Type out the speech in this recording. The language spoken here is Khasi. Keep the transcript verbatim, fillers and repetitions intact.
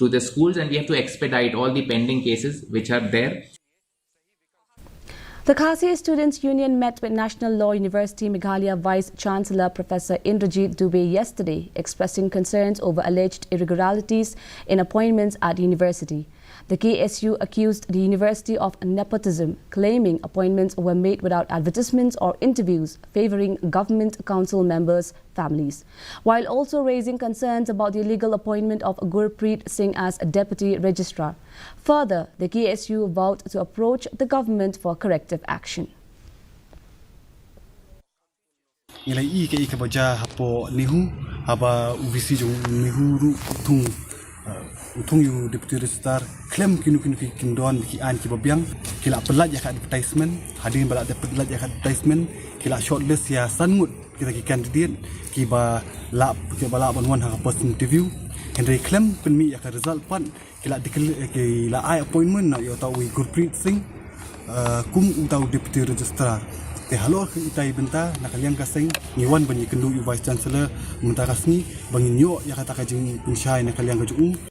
to the schools, and we have to expedite all the pending cases which are there. The Khasi Students Union met with National Law University Meghalaya Vice Chancellor Professor Indrajit Dubey yesterday, expressing concerns over alleged irregularities in appointments at university. The K S U accused the university of nepotism, claiming appointments were made without advertisements or interviews, favouring government council members' families, while also raising concerns about the illegal appointment of Gurpreet Singh as a deputy registrar. Further, the K S U vowed to approach the government for corrective action. Ngi la ïohi kaei kaba jia hapoh NEHU, haba u VC jong NEHU ruh u thung, uh, u thung ïa u deputy registrar, khlem kino kino ki kyndon ki aiñ kiba biang, ki la pynlait ïa ka advertisement, hadien ba la dep pynlait ïa ka advertisement, ki la shortlist ïa san ngut kita ki candidate kiba lah, kiba lah ban wan ha ka first interview. Hynrei khlem pynmih ïa ka result pat, ki la declare, ki la ai appointment na ïa uta u Gurpreet Singh, uh, kum uta u deputy registrar. Te halor ka itai bynta, na ka liang ka seng ngi wan ban ïakynduh ïa u Vice Chancellor mynta ka sngi, ba ngin ïoh ïa kata ka jingpynshai na ka liang ka jong u.